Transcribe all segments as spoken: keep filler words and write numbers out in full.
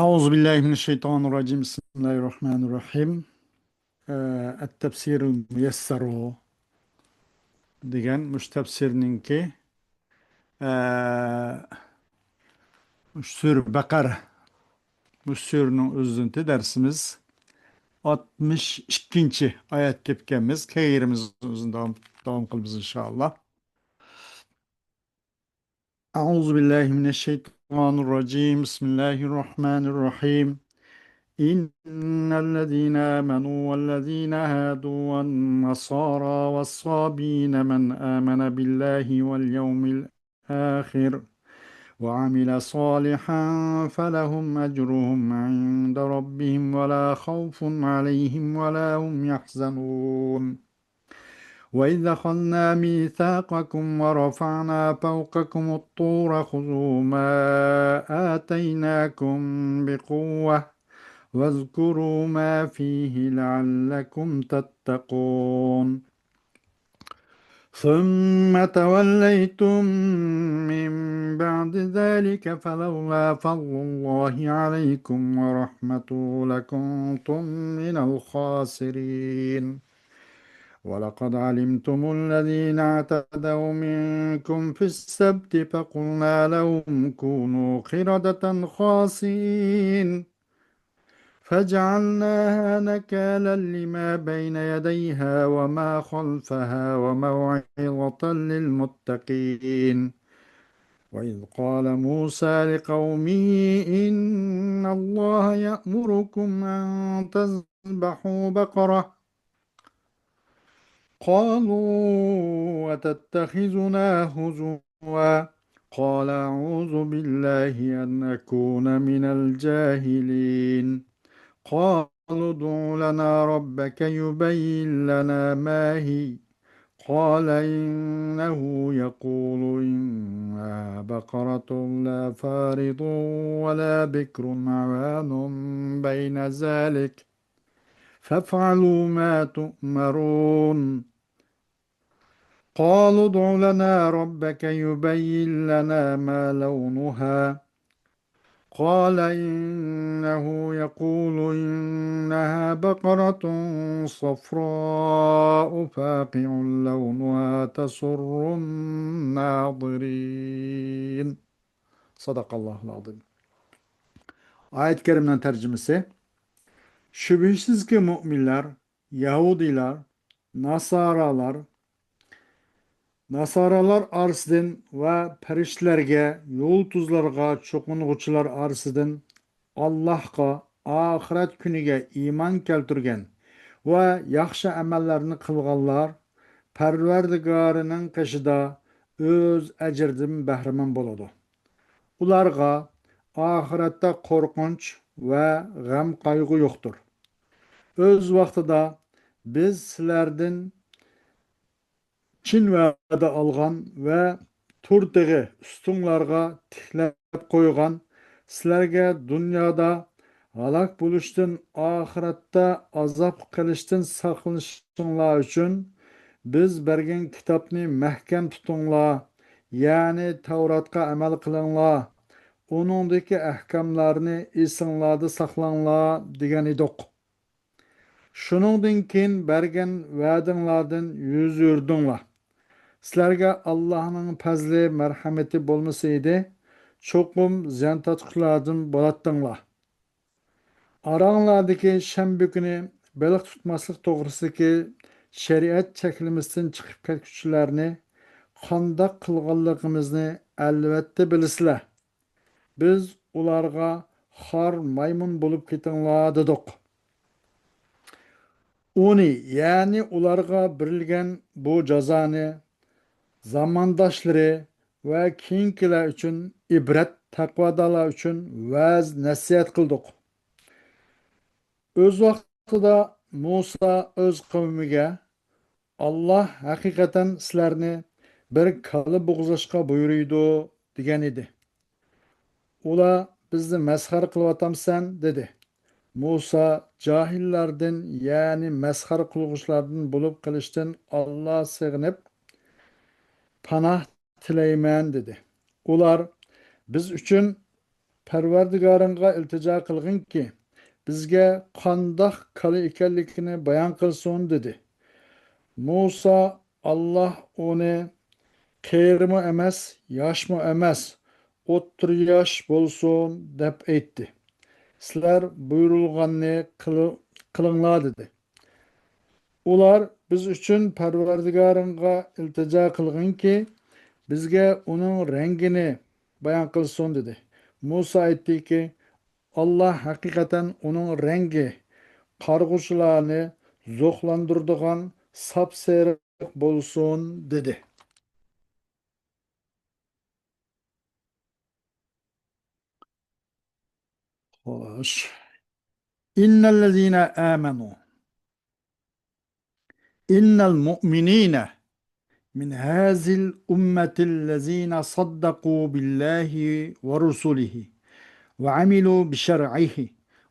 أعوذ بالله من الشيطان الرجيم. بسم الله الرحمن الرحيم. ئە، التفسير الميسر دېگەن مۇشۇ تەپسىرنىڭكى، ئە، مۇشۇ سۈرە بەقەرە، مۇشۇ سۈرىنىڭ ئۆزىدىن دەرسىمىز ئاتمىش ئىككىنچى ئايەتكە كەپكەنمىز. كەيرىمىز ئۆزىنى داۋام، داۋام قىلىمىز، ئىنشائاللا. أعوذ بالله من الشيطان الرجيم. بسم الله الرحمن الرحيم. إن الذين آمنوا والذين هادوا والنصارى والصابين من آمن بالله واليوم الآخر وعمل صالحا فلهم أجرهم عند ربهم ولا خوف عليهم ولا هم يحزنون. وإذ أخذنا ميثاقكم ورفعنا فوقكم الطور خذوا ما آتيناكم بقوة واذكروا ما فيه لعلكم تتقون. ثم توليتم من بعد ذلك فلولا فضل الله عليكم ورحمته لكنتم من الخاسرين. ولقد علمتم الذين اعتدوا منكم في السبت فقلنا لهم كونوا قردة خاسئين. فجعلناها نكالا لما بين يديها وما خلفها وموعظة للمتقين. وإذ قال موسى لقومه إن الله يأمركم أن تذبحوا بقرة قالوا أتتخذنا هزوا قال أعوذ بالله أن أكون من الجاهلين. قالوا ادع لنا ربك يبين لنا ما هي قال إنه يقول إنها بقرة لا فارض ولا بكر عوان بين ذلك فافعلوا ما تؤمرون. قالوا ادع لنا ربك يبين لنا ما لونها قال إنه يقول إنها بقرة صفراء فاقع لونها تسر الناظرين. صدق الله العظيم. ئايەت كەرىمنىڭ تەرجىمىسى. شۈبھىسىزكى، مۇئمىنلار، يەھۇدىيلار، ناسارالار، ناسارالار ئارىسىدىن ۋە پەرىشتىلەرگە، يۇلتۇزلارغا چوقۇنغۇچىلار ئارىسىدىن ئاللاھقا، ئاخىرەت كۈنىگە ئىمان كەلتۈرگەن ۋە ياخشى ئەمەللەرنى قىلغانلار پەرۋەردىگارىنىڭ قېشىدا ئۆز ئەجرىدىن بەھرىمەن بولىدۇ. ئۇلارغا ئاخىرەتتە قورقۇنچ ۋە غەم-قايغۇ يوقتۇر. ئۆز ۋاقتىدا بىز سىلەردىن چىن ۋەدە ئالغان ۋە تۇر تېغى ئۈستۈڭلارغا تىكلەپ قويغان، سىلەرگە دۇنيادا ھالاك بولۇشتىن، ئاخىرەتتە ئازاب قېلىشتىن ساقلىنىشىڭلار ئۈچۈن بىز بەرگەن كىتابنى مەھكەم تۇتۇڭلار، يەنى تەۋراتقا ئەمەل قىلىڭلار، ئۇنىڭدىكى ئەھكاملارنى ئېسىڭلاردا ساقلاڭلار دېگەن ئىدۇق. شۇنىڭدىن كېيىن بەرگەن ۋەدىڭلاردىن يۈز ئۆرۈدۈڭلار. سىلەرگە ئاللاھنىڭ پەزلى، مەرھەمىتى بولمىسا ئىدى، چوقۇم زىيان تارتقۇچىلاردىن بولاتتىڭلار. ئاراڭلاردىكى شەنبە كۈنى بېلىق تۇتماسلىق توغرىسىدىكى شەرىئەت چەكلىمىسىدىن چىقىپ كەتكۈچىلەرنى قانداق قىلغانلىقىمىزنى ئەلۋەتتە بىلىسىلەر. بىز ئۇلارغا خار مايمۇن بولۇپ كېتىڭلار دېدۇق. ئۇنى، يەنى ئۇلارغا بېرىلگەن بۇ جازانى زامانداشلىرى ۋە كېيىنكىلەر ئۈچۈن ئىبرەت، تەقۋادارلار ئۈچۈن ۋەز نەسىھەت قىلدۇق. ئۆز ۋاقتىدا مۇسا ئۆز قەۋمىگە، ئاللاھ ھەقىقەتەن سىلەرنى بىر كالا بوغۇزلاشقا بۇيرۇيدۇ، دېگەن ئىدى. ئۇلار، بىزنى مەسخىرە قىلىۋاتامسەن؟ دېدى. مۇسا جاھىللاردىن، يەنى مەسخىرە قىلغۇچىلاردىن بولۇپ قېلىشتىن ئاللاھ سېغىنىپ، پاناھ تىلەيمەن، دېدى. ئۇلار، بىز ئۈچۈن پەرۋەردىگارىڭغا ئىلتىجا قىلغىنكى، بىزگە قانداق كالا ئىكەنلىكىنى بايان قىلسۇن» دېدى. مۇسا: «ئاللاھ ئۇنى قېرىمۇ ئەمەس، ياشمۇ ئەمەس، ئوتتۇرا ياش بولسۇن» دەپ ئېيتتى. «سىلەر بۇيرۇلغاننى قىل-، قىلىڭلار» دېدى. ئۇلار: «بىز ئۈچۈن پەرۋەردىگارىڭغا ئىلتىجا قىلغىنكى، بىزگە ئۇنىڭ رەڭگىنى بايان قىلسۇن» دېدى. مۇسا ئېيتتىكى: «ئاللاھ ھەقىقەتەن ئۇنىڭ رەڭگى قارىغۇچىلارنى زوقلاندۇرىدىغان ساپسېرىق بولسۇن» دېدى. خوش. إن الذين آمنوا، إن المؤمنين من هذه الأمة الذين صدقوا بالله ورسله وعملوا بشرعه،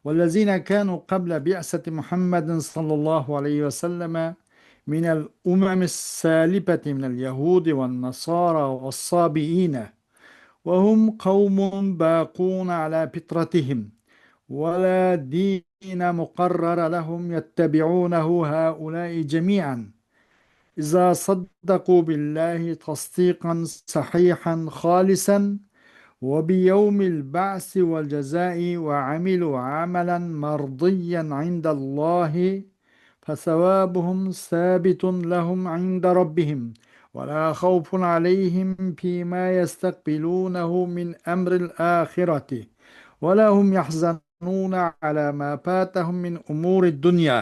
والذين كانوا قبل بعثة محمد صلى الله عليه وسلم من الأمم السالفة من اليهود والنصارى والصابئين، وهم قوم باقون على فطرتهم، ولا دين مقرر لهم يتبعونه هؤلاء جميعا، إذا صدقوا بالله تصديقا صحيحا خالصا، وبيوم البعث والجزاء، وعملوا عملا مرضيا عند الله، فثوابهم ثابت لهم عند ربهم، ولا خوف عليهم فيما يستقبلونه من أمر الآخرة، ولا هم يحزنون على ما فاتهم من أمور الدنيا.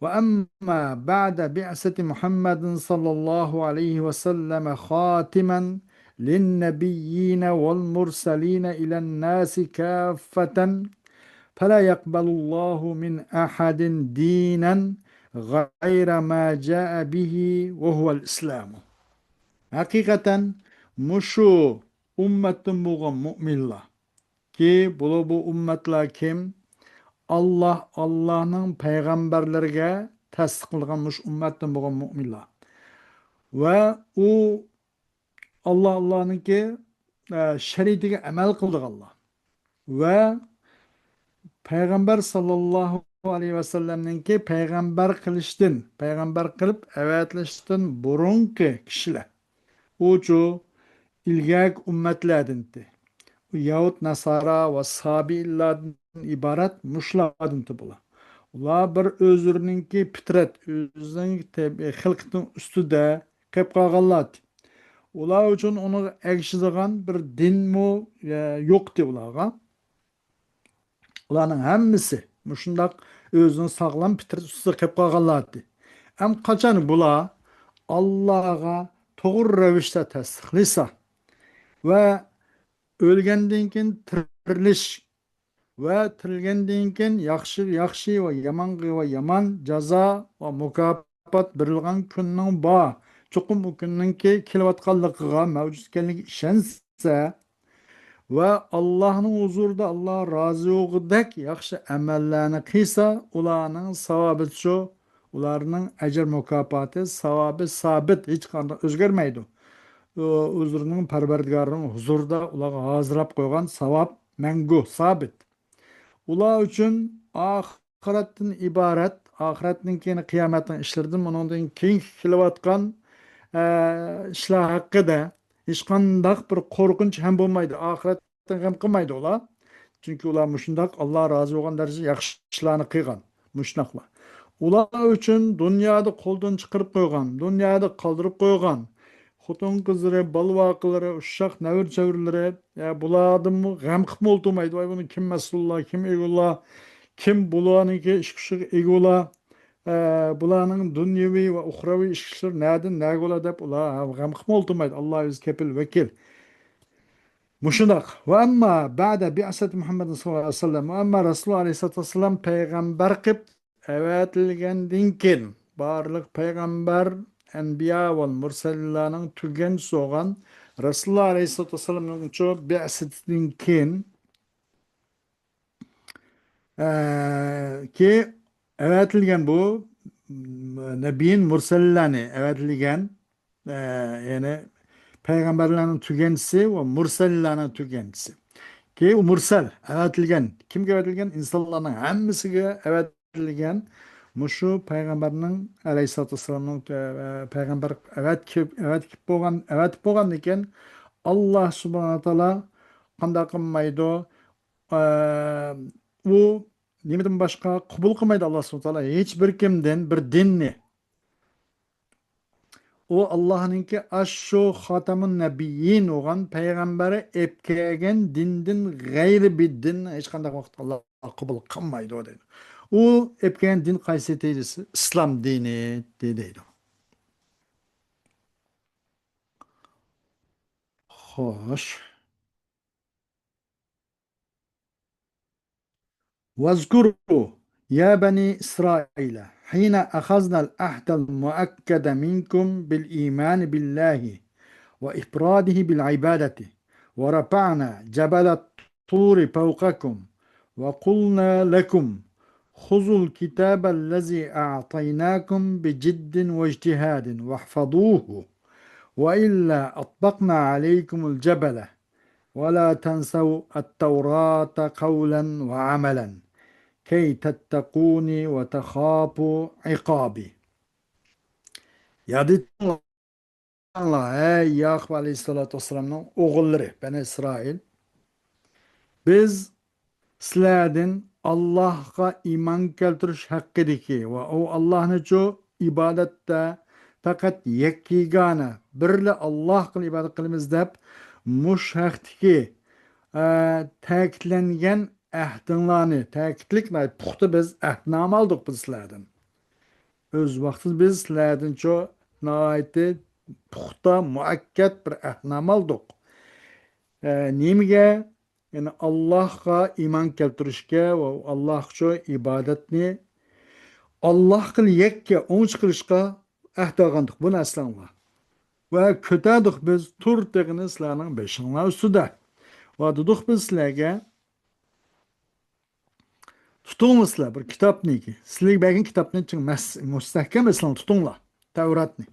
وأما بعد بعثة محمد صلى الله عليه وسلم خاتما للنبيين والمرسلين إلى الناس كافة، فلا يقبل الله من أحد دينا غير ما جاء به وهو الإسلام. ھەقىقەتەن مۇشۇ ئۈممەتتىن بولغان مۇئمىنلار، كى، بۇلار بۇ ئۈممەتلەر كىم؟ ئاللاھ، ئاللاھنىڭ پەيغەمبەرلىرىگە تەستىقلىغان مۇشۇ ئۈممەتتىن بولغان مۇئمىنلار. ۋە ئۇ ئاللاھ، ئاللاھنىڭكى، ئە، شەرىئىتىگە ئەمەل قىلىدىغانلار. ۋە پەيغەمبەر ساللاللاھۇ ئەلەيھى ۋەسەللەمنىڭكى پەيغەمبەر قىلىشتىن، پەيغەمبەر قىلىپ ئەۋەتىلىشتىن بۇرۇنقى كىشىلەر. ئۇچۇ ئىلگەركى ئۈممەتلەردىنتى. ئۇ يەھۇد، ناسارا ۋە سابىئىنلاردىن ئىبارەت مۇشۇلاردىنتى بۇلار. ئۇلار بىر ئۆزلىرىنىڭكى پىترەت، ئۆزىنىڭ تەبىئىي خىلقىتىنىڭ ئۈستىدە قېلىپ قالغانلاردى. ئۇلار ئۈچۈن ئۇنىڭغا ئەگىشىدىغان بىر دىنمۇ، ئە، يوقتى ئۇلارغا. ئۇلارنىڭ ھەممىسى مۇشۇنداق ئۆزىنىڭ ساغلام پىترىتى ئۈستىدە قېلىپ قالغانلاردى. ئەمما قاچان بۇلار ئاللاغا توغرا رەۋىشتە تەستىقلىسا ۋە ئۆلگەندىن كېيىن تىرىلىش ۋە تىرىلگەندىن كېيىن ياخشى، ياخشى ۋە يامانغا ۋە يامان جازا ۋە مۇكاپات بېرىلغان كۈننىڭ بار، چوقۇم ئۇ كۈننىڭكى كېلىۋاتقانلىقىغا، مەۋجۇت ئىكەنلىكىگە ئىشەنسە ۋە ئاللاھنىڭ ھۇزۇرىدا ئاللاھ رازى بولغۇدەك ياخشى ئەمەللەرنى قىلسا، ئۇلارنىڭ ساۋابى شۇ، ئۇلارنىڭ ئەجىر مۇكاپاتى، ساۋابى سابىت، ھېچقانداق ئۆزگەرمەيدۇ. ئۇ ئۆزلىرىنىڭ پەرۋەردىگارىنىڭ ھۇزۇرىدا ئۇلارغا ھازىرلاپ قويغان ساۋاب مەڭگۈ سابىت. ئۇلار ئۈچۈن ئاخىرەتتىن ئىبارەت، ئاخىرەتتىن كېيىن قىيامەتنىڭ ئىشلىرىدىن، ئۇنىڭدىن كېيىنكى كېلىۋاتقان، ئە، ئىشلار ھەققىدە ھېچقانداق بىر قورقۇنچ ھەم بولمايدۇ. ئاخىرەتتىن غەم قىلمايدۇ ئۇلار. چۈنكى ئۇلار مۇشۇنداق ئاللا رازى بولغان دەرىجىدە ياخشى ئىشلارنى قىلغان. مۇشۇنداقلار. ئۇلار ئۈچۈن دۇنيادا قولدىن چىقىرىپ قويغان، دۇنيادا قالدۇرۇپ قويغان، خوتۇن-قىزلىرى، بالا-ۋاقىلىرى، ئۇششاق نەۋرە-چەۋرىلىرى، يا، بۇلاردىنمۇ غەم قىلىپمۇ ئولتۇرمايدۇ. ۋاي، بۇنى كىم مەسئۇللا، كىم ئىگىلا، كىم بۇلارنىڭكى ئىش-كۈچىگە ئىگىلا، ئە، بۇلارنىڭ دۇنيەۋى ۋە ئۇخرەۋى ئىش-كۈچلىرى نەدىن نەگە بولا دەپ ئۇلار غەم قىلىپمۇ ئولتۇرمايدۇ. ئاللا ئۆزى كېپىل، ۋەكىل. مۇشۇنداق. وأما بعد بعثة محمد صلى الله عليه وسلم، ئەمما رەسۇلۇللا ئەلەيھىسسالاتۇ ۋەسسالام پەيغەمبەر قىلىپ ئەۋەتىلگەندىن كېيىن، بارلىق پەيغەمبەر، ئەنبىيا ۋە مۇرسەللارنىڭ تۈگەن سوغان رەسۇلۇللا ئەلەيھىسسالاتۇ ۋەسسالامنىڭ شۇ بىئسىتىدىن كېيىن، ئە، كى ئەۋەتىلگەن بۇ، م، نەبىيين مۇرسەللارنى ئەۋەتىلگەن، ئە، يەنى پەيغەمبەرلەرنىڭ تۈگەنچىسى ۋە مۇرسەللارنىڭ تۈگەنچىسى. كى ئۇ مۇرسەل، ئەۋەتىلگەن. كىمگە ئەۋەتىلگەن؟ ئىنسانلارنىڭ ھەممىسىگە ئەۋەتىلگەن. مۇشۇ پەيغەمبەرنىڭ ئەلەيھىسسالاتۇ ۋەسسالامنىڭ، ئە، پەيغەمبەر ئەۋەتىپ، ئەۋەتىپ بولغان، ئەۋەتىپ بولغاندىكىن، ئاللا سۇبھانەھۇ ۋە تائالا قانداق قىلمايدۇ؟ ئە، ئۇ نېمىدىن باشقا قوبۇل قىلمايدۇ ئاللا سۇبھانەھۇ ۋە تائالا ھېچ بىر كىمدىن بىر دىننى. ئۇ ئاللاھنىڭكى ئاشۇ خاتەمۇن نەبىيين بولغان پەيغەمبەر ئېلىپ كەلگەن دىندىن غەيرى بىر دىن ھېچقانداق ۋاقىتتا ئاللا قوبۇل قىلمايدۇ دەيدۇ. ئۇ ئېلىپ كەلگەن دىن قايسى دېسە، ئىسلام دىنى دەيدۇ. خوش. واذكروا يا بني إسرائيل حين أخذنا العهد المؤكد منكم بالإيمان بالله وإفراده بالعبادة ورفعنا جبل الطور فوقكم وقلنا لكم خذوا الكتاب الذي أعطيناكم بجد واجتهاد واحفظوه وإلا أطبقنا عليكم الجبل ولا تنسوا التوراة قولا وعملا كي تتقوني وتخافوا عقابي. ياد ئېتىڭلار، ئەي ياقۇپ ئەلەيھىسسالاتۇ ۋەسسالامنىڭ ئوغۇللىرى، بەنى ئىسرائىل. بىز سىلەردىن ئاللاھقا ئىمان كەلتۈرۈش ھەققىدىكى ۋە ئۇ ئاللاھنىچۇ ئىبادەتتە پەقەت يەككىگانە، بىرلا ئاللاھقىلا ئىبادەت قىلىمىز دەپ، مۇشۇ ھەقتىكى، ئە، تەكىتلەنگەن ئەھدىڭلارنى، تەكىتلىك ناھايىتى پۇختا بىز ئەھدنامە ئالدۇق بىز سىلەردىن. ئۆز ۋاقتىدا بىز سىلەردىنچۇ ناھايىتى پۇختا، مۇئەككەت بىر ئەھدنامە ئالدۇق. ئە، نېمىگە؟ يەنى ئاللاھقا ئىمان كەلتۈرۈشكە ۋە ئاللاھقىچۇ ئىبادەتنى ئاللاھقىلا يەككە ئوڭچە قىلىشقا ئەھدى ئالغانتۇق. بۇنى ئەسلەڭلار. ۋە كۆتەردۇق بىز تۇر تېغىنى سىلەرنىڭ بېشىڭلار ئۈستىدە. ۋە دېدۇق بىز سىلەرگە، تۇتۇڭلار سىلەر بىر كىتابنى، سىلەرگە بەرگەن كىتابنى چىڭ مەس-، مۇستەھكەم ئېسىڭلار، تۇتۇڭلار تەۋراتنى.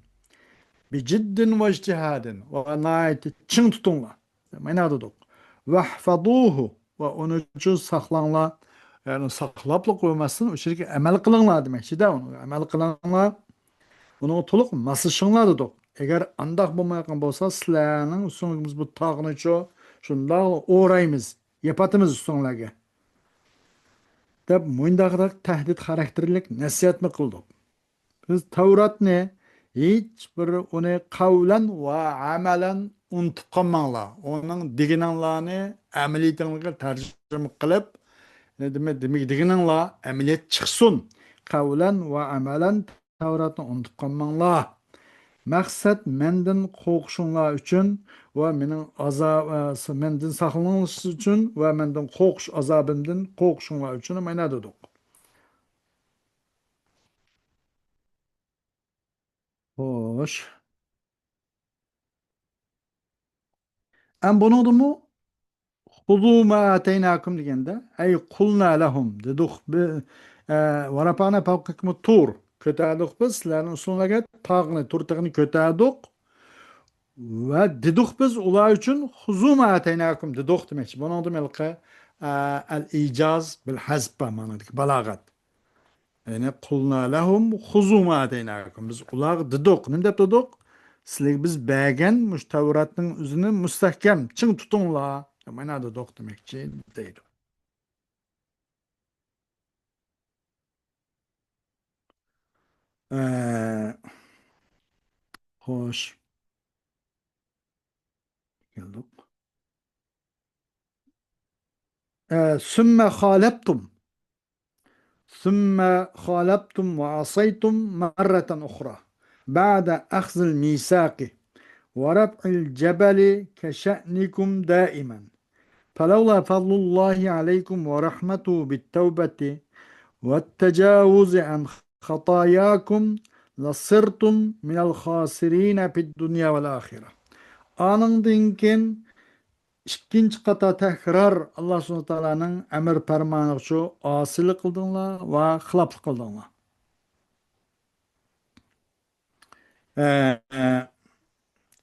بىجىددىن ۋەجتىھادىن، ۋە ناھايىتى چىڭ تۇتۇڭلار. مانا دېدۇق. ۋەھفەزۇھۇ، ۋە ئۇنى ئۈچۈن ساقلاڭلار. يەنى ساقلاپلا قويماستىن، ئۇ يەرگە ئەمەل قىلىڭلار دېمەكچىدە، ئۇنى ئەمەل قىلىڭلار. ئۇنىڭغا تولۇق ماسلىشىڭلار دېدۇق. ئەگەر ئانداق بولمايدىغان بولسا، سىلەرنىڭ ئۈستۈڭلۈكىمىز بۇ تاغنىچۇ شۇنداق ئورايمىز، يېپىۋاتىمىز ئۈستۈڭلارگە دەپ، مۇنداقراق تەھدىت خاراكتېرلىك نەسىھەتنى قىلدۇق. بىز تەۋراتنى ھېچ بىر ئۇنى قەۋلەن ۋە ئەمەلەن ئۇنتۇپ قالماڭلار. ئۇنىڭ دېگىنىڭلارنى ئەمەلىيىتىڭلارغا تەرجىمە قىلىپ، دېمە-، دېمە-، دېگىنىڭلار ئەمەلىيەت چىقسۇن. قەۋلەن ۋە ئەمەلەن تەۋراتنى ئۇنتۇپ قالماڭلار. مەقسەت مەندىن قورقۇشۇڭلار ئۈچۈن ۋە مېنىڭ ئازا-، ئە، مەندىن ساقلىنىش ئۈچۈن ۋە مەندىن قورقۇش، ئازابىمدىن قورقۇشۇڭلار ئۈچۈن مانا دېدۇق. خوش. ئەم بۇنىڭدىمۇ خۇزۇ ما ئاتەيناكۇم دېگەندە، ئەي قۇلنا لەھۇم دېدۇق، بى-، ئە، ۋە رەفەئنا فەۋقەكۇمۇت تۇر. كۆتەردۇق بىز سىلەرنىڭ ئۈستۈڭلارگە تاغنى، تۇر تېغىنى كۆتەردۇق. ۋە دېدۇق بىز ئۇلار ئۈچۈن، خۇزۇ ما ئاتەيناكۇم دېدۇق دېمەكچى. بۇنىڭدىمۇ ھېلىقى، ئە، ئەل ئىجاز بىل ھەزپ بار مانادىكى بالاغەت. يەنى قۇلنا لەھۇم خۇزۇ ما ئاتەيناكۇم. بىز ئۇلارغا دېدۇق. نېمە دەپ دېدۇق؟ سىلەرگە بىز بەرگەن مۇشۇ تەۋراتنىڭ ئۆزىنى مۇستەھكەم، چىڭ تۇتۇڭلار. مانا دېدۇق دېمەكچى دەيدۇ. ئە، خوش. كەلدۇق. ئە، ثم خالفتم. ثم خالفتم وعصيتم مرة أخرى بعد أخذ الميثاق ورفع الجبل كشأنكم دائما. فلولا فضل الله عليكم ورحمته بالتوبة والتجاوز عن خطاياكم لصرتم من الخاسرين في الدنيا والآخرة. ئانىڭدىن كېيىن ئىككىنچى قاتا تەكرار ئاللا سۇبھانەھۇ ۋە تائالانىڭ ئەمر پەرمانىغىچۇ ئاسىيلىق قىلدىڭلار ۋە خىلاپلىق قىلدىڭلار. ئە، ئە،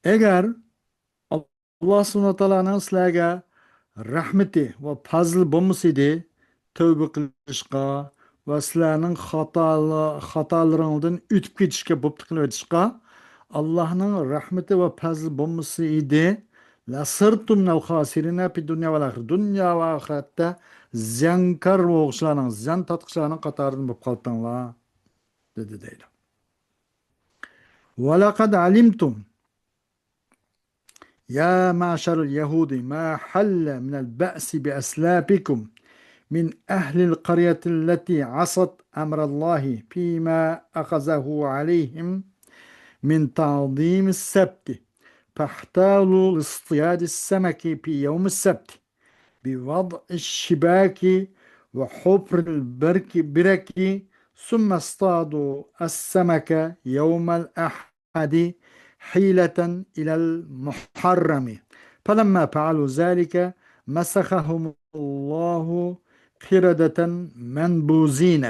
ئەگەر ئاللا سۇبھانەھۇ ۋە تائالانىڭ سىلەرگە، رەھمىتى ۋە پەزلى بولمىسىدى، تەۋبە قىلىشقا ۋە سىلەرنىڭ خاتالا-، خاتالىرىڭدىن ئۆتۈپ كېتىشكە، بوپتۇ قىلىۋېتىشقا ئاللاھنىڭ رەھمىتى ۋە پەزلى بولمىسا ئىدى، لەسىرتۇم مىنەل خاسىرىنە فىددۇنيا ۋەل ئاخىرە. دۇنيا ۋە ئاخىرەتتە زىيانكار بولغۇچىلارنىڭ، زىيان تارتقۇچىلارنىڭ قاتارىدىن بولۇپ قالتىڭلار، دېدى دەيدۇ. ولقد علمتم يا معشر اليهود ما حل من البأس بأسلافكم من أهل القرية التي عصت أمر الله فيما أخذه عليهم من تعظيم السبت، فاحتالوا لاصطياد السمك في يوم السبت بوضع الشباك وحفر البرك، برك، ثم اصطادوا السمك يوم الأحد حيلة إلى المحرم، فلما فعلوا ذلك مسخهم الله قردة منبوذين.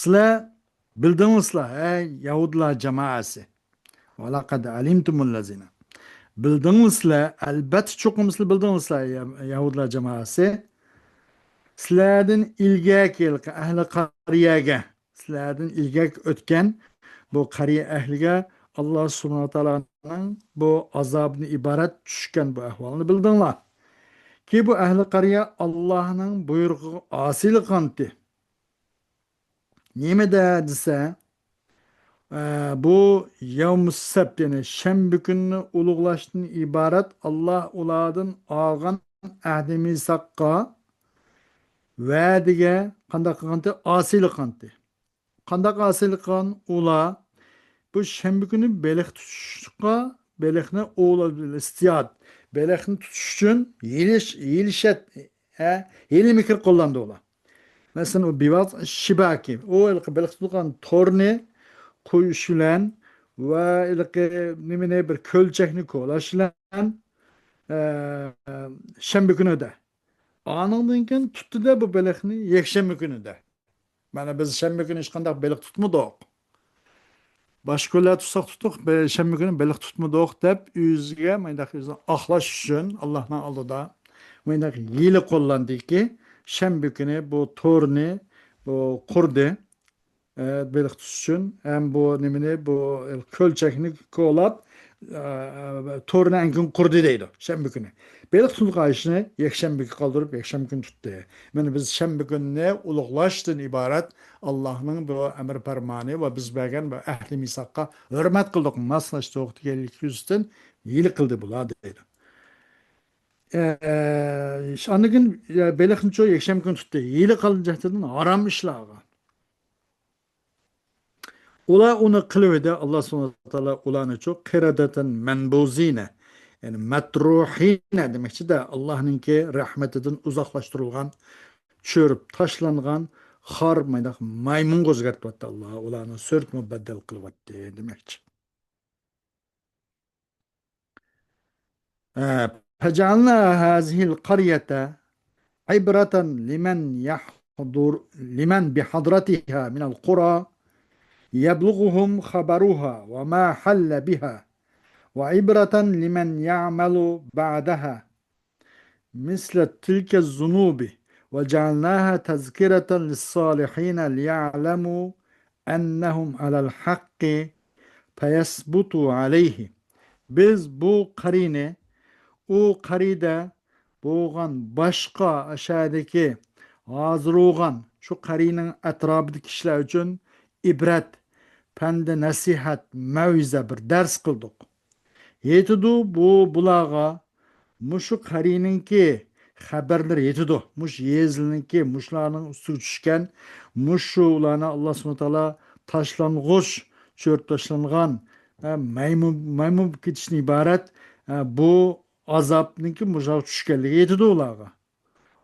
سىلەر بىلدىڭلار، ئەي يەھۇدىيلار جامائەسى. ولقد علمتم الذين. بىلدىڭلار سىلەر، ئەلبەتتە چوقۇم سىلەر بىلدىڭلار، يە-، يەھۇدىيلار جامائەسى. سىلەردىن ئىلگەركى ھېلىقى ئەھلى قەريەگە، سىلەردىن ئىلگەركى ئۆتكەن بۇ قەريە ئەھلىگە ئاللا سۇبھانەھۇ ۋە تائالانىڭ بۇ ئازابىدىن ئىبارەت چۈشكەن بۇ ئەھۋالنى بىلدىڭلار. كى بۇ ئەھلى قەريە ئاللانىڭ بۇيرۇقىغا ئاسىيلىق قىلغانتى. نېمىدە دېسە، ئە، بۇ يەۋمۇسسەبت، يەنى شەنبە كۈنىنى ئۇلۇغلاشتىن ئىبارەت ئاللا ئۇلاردىن ئالغان ئەھدى مىساققا، ۋەدىگە قانداق قىلغانتى؟ ئاسىيلىق قىلغانتى. قانداق ئاسىيلىق قىلغان؟ ئۇلار بۇ شەنبە كۈنى بېلىق تۇتۇشقا، بېلىقنى ئوۋلاش، ئىستىياد، بېلىقنى تۇتۇش ئۈچۈن ھىيلە-، ھىيلە-، ھە، ھىيلە-مىكىر قوللاندى ئۇلار. مەسىلەن، ئۇ بىۋاز شىباكى، ئۇ ھېلىقى بېلىق تۇتىدىغان تورنى، قويۇش بىلەن ۋە ھېلىقى نېمىنى، بىر كۆلچەكنى كولاش بىلەن، ئە، شەنبە كۈنىدە. ئانىڭدىن كېيىن تۇتتى-دە بۇ بېلىقنى يەكشەنبە كۈنىدە. مانا بىز شەنبە كۈنى ھېچقانداق بېلىق تۇتمىدۇق. باشقا كۈنلەر تۇتساق تۇتتۇق، بە-، شەنبە كۈنى بېلىق تۇتمىدۇق دەپ ئۆزىگە مۇنداق ئۆزىنى ئاقلاش ئۈچۈن ئاللانىڭ ئالدىدا مۇنداق ھىيلە قوللاندىكى، شەنبە كۈنى بۇ تورنى، بۇ قۇردى، ئە، بېلىق تۇتۇش ئۈچۈن ھەم بۇ نېمىنى، بۇ كۆلچەكنى كولاپ، ئە، تورنى ئەڭكىن قۇردى دەيدۇ، شەنبە كۈنى. بېلىق تۇتقان ئىشنى يەكشەنبىگە قالدۇرۇپ، يەكشەنبە كۈنى تۇتتى. مانا بىز شەنبە كۈنىنى ئۇلۇغلاشتىن ئىبارەت ئاللانىڭ بۇ ئەمر پەرمانى ۋە بىز بەرگەن بۇ ئەھلى مىساققا ھۆرمەت قىلدۇق، ماسلاشتۇق دېگەنلىك يۈزىسىدىن ھىيلە قىلدى بۇلار دەيدۇ. ئە، ئاندىن كېيىن، ئە، بېلىقنىچۇ يەكشەنبە كۈنى تۇتتى. ھىيلە قىلغان جەھەتتىن ھارام ئىشلارغا. ئۇلار ئۇنى قىلىۋىدى، ئاللا سۇبھانەھۇ ۋە تائالا ئۇلارنىچۇ قىرەدەتەن مەنبۇزىنە، يەنى مەترۇھىنە دېمەكچىدە، ئاللانىڭكى رەھمىتىدىن ئۇزاقلاشتۇرۇلغان، چۆرۈپ تاشلانغان خار مايداق مايمۇنغا ئۆزگەرتىۋەتتى ئاللا، ئۇلارنى سۈرەت مۇبەددەل قىلىۋەتتى دېمەكچى. فجعلنا هذه القرية عبرة لمن يحضر، لمن بحضرتها من القرى يبلغهم خبرها وما حل بها، وعبرة لمن يعمل بعدها مثل تلك الذنوب، وجعلناها تذكرة للصالحين ليعلموا أنهم على الحق فيثبتوا عليه. بىز بۇ قەرىنى، ئۇ قەرىدە بولغان باشقا ئاشۇ يەردىكى ھازىر بولغان شۇ قەرىنىڭ ئەتراپىدىكى كىشىلەر ئۈچۈن ئىبرەت، پەندى نەسىھەت، مەۋئىزە، بىر دەرس قىلدۇق. يېتىدۇ بۇ، بۇلارغا مۇشۇ قەرىنىڭكى خەۋەرلىرى يېتىدۇ. مۇشۇ يېزىنىڭكى، مۇشۇلارنىڭ ئۈستىگە چۈشكەن، مۇشۇ ئۇلارنى ئاللا سۇبھانەھۇ ۋە تائالا تاشلانغۇچ، چۆرۈپ تاشلانغان، ھە، مايمۇن، مايمۇن بولۇپ كېتىشتىن ئىبارەت، ھە، بۇ ئازابنىڭكى مۇشۇ چۈشكەنلىكى يېتىدۇ ئۇلارغا.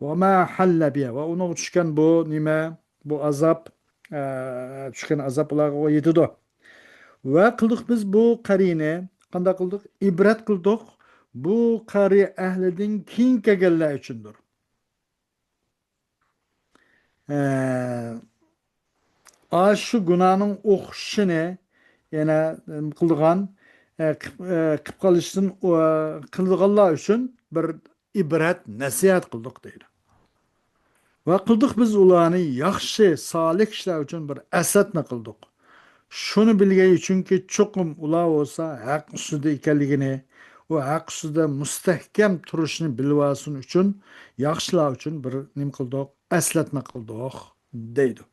ۋە ما ھەللە بىھا، ۋە ئۇنىڭغا چۈشكەن بۇ نېمە؟ بۇ ئازاب، ئە، چۈشكەن ئازاب ئۇلارغا يېتىدۇ. ۋە قىلدۇق بىز بۇ قەرىنى، قانداق قىلدۇق؟ ئىبرەت قىلدۇق. بۇ قەرى ئەھلىدىن كېيىن كەلگەنلەر ئۈچۈندۇر. ئە، ئاشۇ گۇناھنىڭ ئوخشىشىنى يەنە قىلىدىغان، ئە، قىپ-، ئە، قىپ قالىشتىن، ئۇ، قىلىدىغانلار ئۈچۈن بىر ئىبرەت، نەسىھەت قىلدۇق دەيدۇ. ۋە قىلدۇق بىز ئۇلارنى ياخشى، سالىھ كىشىلەر ئۈچۈن بىر ئەسلەتمە قىلدۇق. شۇنى بىلگەي، چۈنكى چوقۇم ئۇلار بولسا ھەق ئۈستىدە ئىكەنلىكىنى، ئۇ ھەق ئۈستىدە مۇستەھكەم تۇرۇشنى بىلىۋالسۇن ئۈچۈن، ياخشىلار ئۈچۈن بىر نېمە قىلدۇق؟ ئەسلەتمە قىلدۇق دەيدۇ.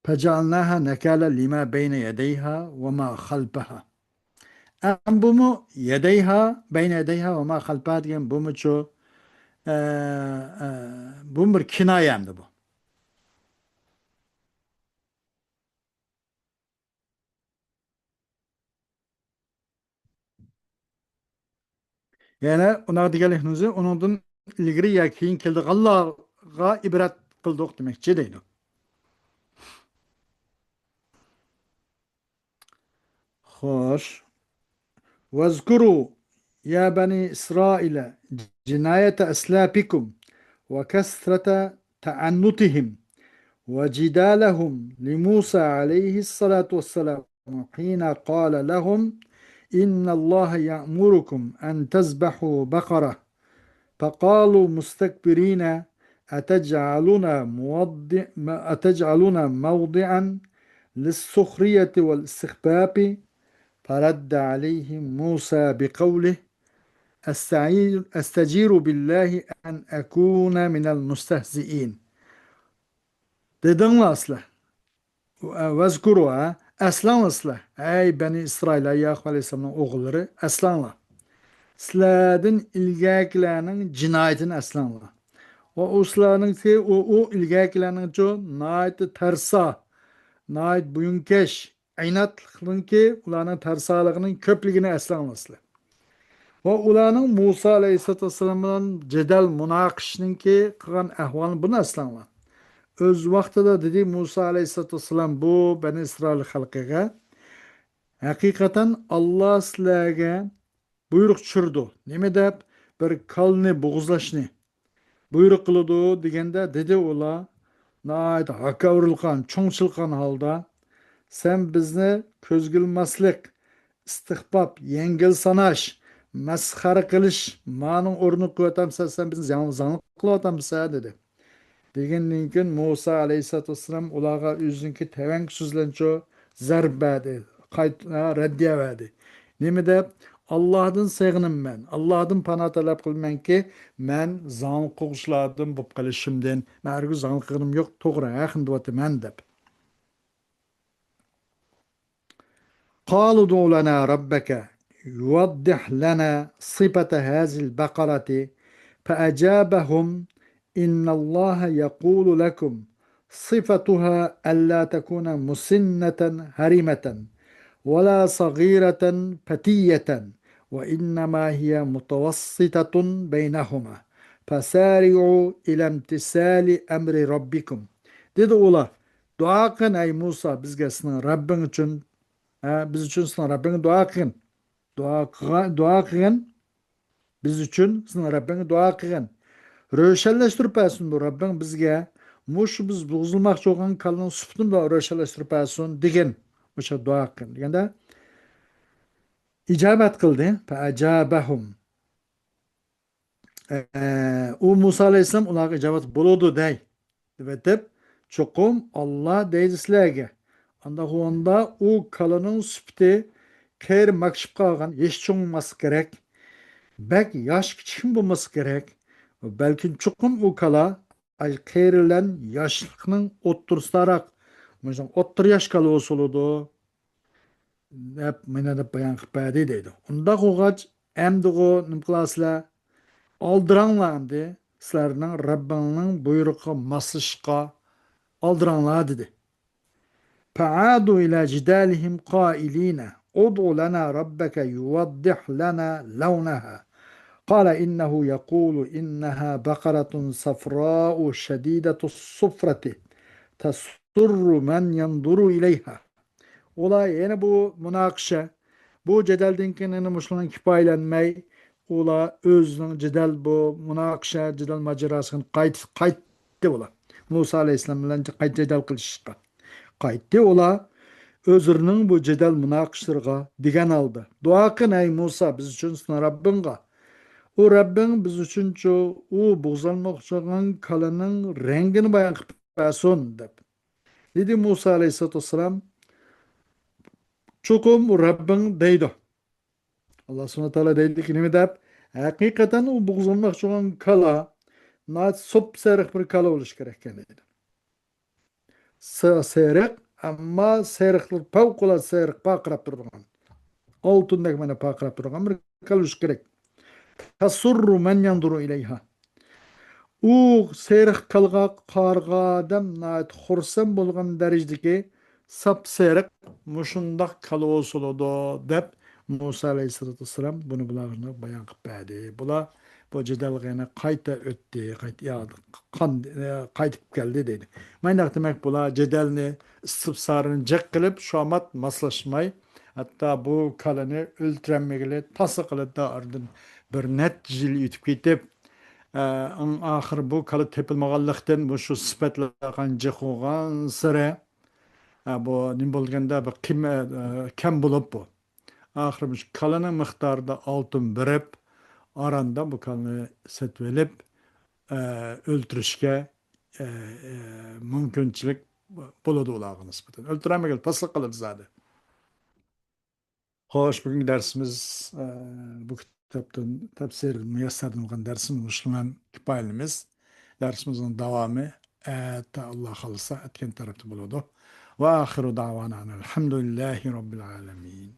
فجعلناها نكالا لما بين يديها وما خلفها. ئەم بۇمۇ يەدەيھا، بەينە يەدەيھا ۋە ما خەلپەھا دېگەن بۇمۇچۇ، ئە، ئە، بۇمۇ بىر كىنايە ئەمدى بۇ. يەنى ئۇنداق دېگەنلىكىمىز ئۇنىڭدىن ئىلگىرى يا كېيىن كېلىدىغانلارغا ئىبرەت قىلدۇق دېمەكچى دەيدۇ. خوش. واذكروا يا بني إسرائيل جناية أسلافكم وكثرة تعنتهم وجدالهم لموسى عليه الصلاة والسلام حين قال لهم: إن الله يأمركم أن تذبحوا بقرة. فقالوا مستكبرين: أتجعلنا موضع-، أتجعلنا موضعا للسخرية والاستخفاف؟ فرد عليهم موسى بقوله: أستعير-، أستجير بالله أن أكون من المستهزئين. دېدىڭلار سىلەر. ۋەزكۇرۇ، ھە، ئەسلەڭلار سىلەر. ئەي بەنى ئىسرائىل، ئەي ياقۇپ ئەلەيھىسسالامنىڭ ئوغۇللىرى، ئەسلەڭلار. سىلەردىن ئىلگەركىلەرنىڭ جىنايىتىنى ئەسلەڭلار. ۋە ئۇ سىلەرنىڭكى، ئۇ، ئۇ ئىلگەركىلەرنىڭچۇ ناھايىتى تەرسا، ناھايىتى بويۇنكەش، ئىناتلىقنىڭكى، ئۇلارنىڭ تەرسالىقىنىڭ كۆپلۈكىنى ئەسلەڭلار سىلەر. ۋە ئۇلارنىڭ مۇسا ئەلەيھىسسالاتۇ ۋەسسالام بىلەن جېدەل مۇناقىشىنىڭكى قىلغان ئەھۋالىنى بۇنى ئەسلەڭلار. ئۆز ۋاقتىدا دېدى مۇسا ئەلەيھىسسالاتۇ ۋەسسالام بۇ بەنى ئىسرائىل خەلقىگە، ھەقىقەتەن ئاللا سىلەرگە بۇيرۇق چۈشۈرىدۇ. نېمە دەپ؟ بىر كالىنى بوغۇزلاشنى بۇيرۇق قىلىدۇ دېگەندە، دېدى ئۇلار ناھايىتى ھاكاۋۇرلۇقان، چوڭچىلىقان ھالدا، سەن بىزنى كۆزگە ئىلماسلىق، ئىستىخپاپ، يەڭگىل ساناش، مەسخەرە قىلىش، مانىڭ ئورنىغا قويۇۋاتامسەن، سەن بىزنى زاڭ-، زاڭلىق قىلىۋاتامسەن، دېدى. دېگەندىن كېيىن مۇسا ئەلەيھىسسالاتۇ ۋەسسالام ئۇلارغا ئۆزىنىڭكى تەۋەڭگە سۆزلەنچۇ زەرب بەردى، قايت-، ھە، رەددىيە بەردى. نېمە دەپ؟ ئاللاھدىن سېغىنىمەن، ئاللاھدىن پانا تەلەپ قىلىمەنكى، مەن زاڭلىق قىلغۇچىلاردىن بولۇپ قېلىشىمدىن، مەن ھەرگىز زاڭلىق قىلغىنىم يوق، توغرا، ھەقنى دەۋاتىمەن دەپ. قالوا ادع لنا ربك يوضح لنا صفة هذه البقرة فأجابهم: إن الله يقول لكم صفتها ألا تكون مسنة هرمة ولا صغيرة فتية وإنما هي متوسطة بينهما فسارعوا إلى امتثال أمر ربكم. دېدى ئۇلار، دۇئا قىلغىن، ئەي مۇسا، بىزگە سېنىڭ رەببىڭ ئۈچۈن، ھە، بىز ئۈچۈن سېنىڭ رەببىڭگە دۇئا قىلغىن. دۇئا قىلغان، دۇئا قىلغىن. بىز ئۈچۈن سېنىڭ رەببىڭگە دۇئا قىلغىن. روشەنلەشتۈرۈپ بەرسۇن بۇ رەببىڭ بىزگە. مۇشۇ بىز بۇزۇلماقچى بولغان كالىنىڭ سۈپىتىنى بۇ روشەنلەشتۈرۈپ بەرسۇن دېگىن. مۇشۇ دۇئا قىلغىن دېگەندە، ئىجابەت قىلدى. فەئەجابەھۇم. ئە، ئۇ مۇسا ئەلەيھىسسالام ئۇلارغا ئىجابەت بولىدۇ دەي، دەۋېتىپ، چوقۇم ئاللا دەيدۇ سىلەرگە. ئانداق بولغاندا ئۇ كالىنىڭ سۈپىتى قېرى ماكشىپ قالغان، ھېچ چوڭماسلىقى كېرەك. بەك ياش كىچىكمۇ بولماسلىقى كېرەك. بەلكىم چوقۇم ئۇ كالا ئاي قېرى بىلەن ياشلىقنىڭ ئوتتۇرىسىداراق، مۇشۇ ئوتتۇرا ياش كالا بولسا بولىدۇ. دەپ، مانا دەپ بايان قىلىپ بەردى دەيدۇ. ئۇنداق بولغاچ، ئەمدىغۇ نېمە قىلاسىلەر؟ ئالدىراڭلار ئەمدى، سىلەرنىڭ رەببىڭنىڭ بۇيرۇقىغا ماسلىشىشقا ئالدىراڭلار، دېدى. فعادوا إلى جدالهم قائلين ادع لنا ربك يوضح لنا لونها قال إنه يقول إنها بقرة صفراء شديدة الصفرة تسر من ينظر إليها. ئۇلار يەنە بۇ مۇناقىشە، بۇ جېدەلدىن كېيىن يەنە مۇشۇنىڭ كۇپايىلەنمەي، ئۇلار ئۆزىنىڭ جېدەل، بۇ مۇناقىشە، جېدەل ماجىراسىغا قايت-، قايتتى ئۇلار. مۇسا ئەلەيھىسسالام بىلەن قايتا جېدەل قىلىشىشقا قايتتى ئۇلار. ئۆزلىرىنىڭ بۇ جېدەل مۇناقىشىلىرىغا دېگەن ھالدا، دۇئا قىل، ئەي مۇسا، بىز ئۈچۈن سېنىڭ رەببىڭغا. ئۇ رەببىڭ بىز ئۈچۈنچۇ، ئۇ بوغۇزلانماقچى بولغان كالىنىڭ رەڭگىنى بايان قىلىپ بەرسۇن، دەپ. دېدى مۇسا ئەلەيھىسسالاتۇ ۋەسسالام، چوقۇم ئۇ رەببىڭ دەيدۇ. ئاللا سۇبھانەھۇ ۋە تائالا دەيدۇكى، نېمە دەپ؟ ھەقىقەتەن ئۇ بوغۇزلانماقچى بولغان كالا ناھايىتى سوپسېرىق بىر كالا بولۇشى كېرەك ئىكەن، دەيدۇ. سە-، سېرىق، ئەمما سېرىقلىرى پەۋقۇلئاددە سېرىق، پارقىراپ تۇرىدىغان، ئالتۇندەك مانا پارقىراپ تۇرىدىغان بىر كالا بولۇشى كېرەك. تەسۇررۇ مەن يەنزۇرۇ ئىلەيھا. ئۇ سېرىق كالىغا قارىغان ئادەم ناھايىتى خۇرسەن بولغان دەرىجىدىكى ساپسېرىق مۇشۇنداق كالا بولسا بولىدۇ، دەپ مۇسا ئەلەيھىسسالاتۇ ۋەسسالام بۇنى بۇلارغا بايان قىلىپ بەردى. بۇلار بۇ جېدەلگە يەنە قايتا ئۆتتى، قايتا، يا، قان-، قايتىپ كەلدى دەيدۇ. مانداق دېمەك، بۇلار جېدەلنى، ئىستىپسارنى جىق قىلىپ، شۇ ئامات ماسلاشماي، ھەتتا بۇ كالىنى ئۆلتۈرەلمىگىلى تاسلا قىلىدۇ. ئارىدىن بىر نەچچە يىل ئۆتۈپ كېتىپ، ئە، ئەڭ ئاخىرى بۇ كالا تېپىلمىغانلىقتىن، مۇشۇ سۈپەتلەر قانچە جىق بولغانسېرى، ئە، بۇ نېمە بولغاندا بىر قىم-، ئە، كەم بولۇپ بۇ. ئاخىرى مۇشۇ كالىنىڭ مىقدارىدا ئالتۇن بېرىپ، ئاراندا بۇ كالىنى سېتىۋېلىپ، ئە، ئۆلتۈرۈشكە، ئە، ئە، مۇمكىنچىلىك بولىدۇ ئۇلارغا نىسبەتەن. ئۆلتۈرەلمىگىلى تاسلا قىلىدۇ زادى. خوش، بۈگۈنكى دەرسىمىز، ئە، بۇ كىتابتىن تەپسىر مۇيەسسەردىن بولغان دەرسىمىز مۇشۇ بىلەن كۇپايىلىمىز. دەرسىمىزنىڭ داۋامى ئەتە، ئاللا خالىسا، ئەتىگەن تەرەپتە بولىدۇ. ۋە ئاخىرۇ دەۋانا ئەنىل ھەمدۇلىللاھى رەببىل ئالەمىن.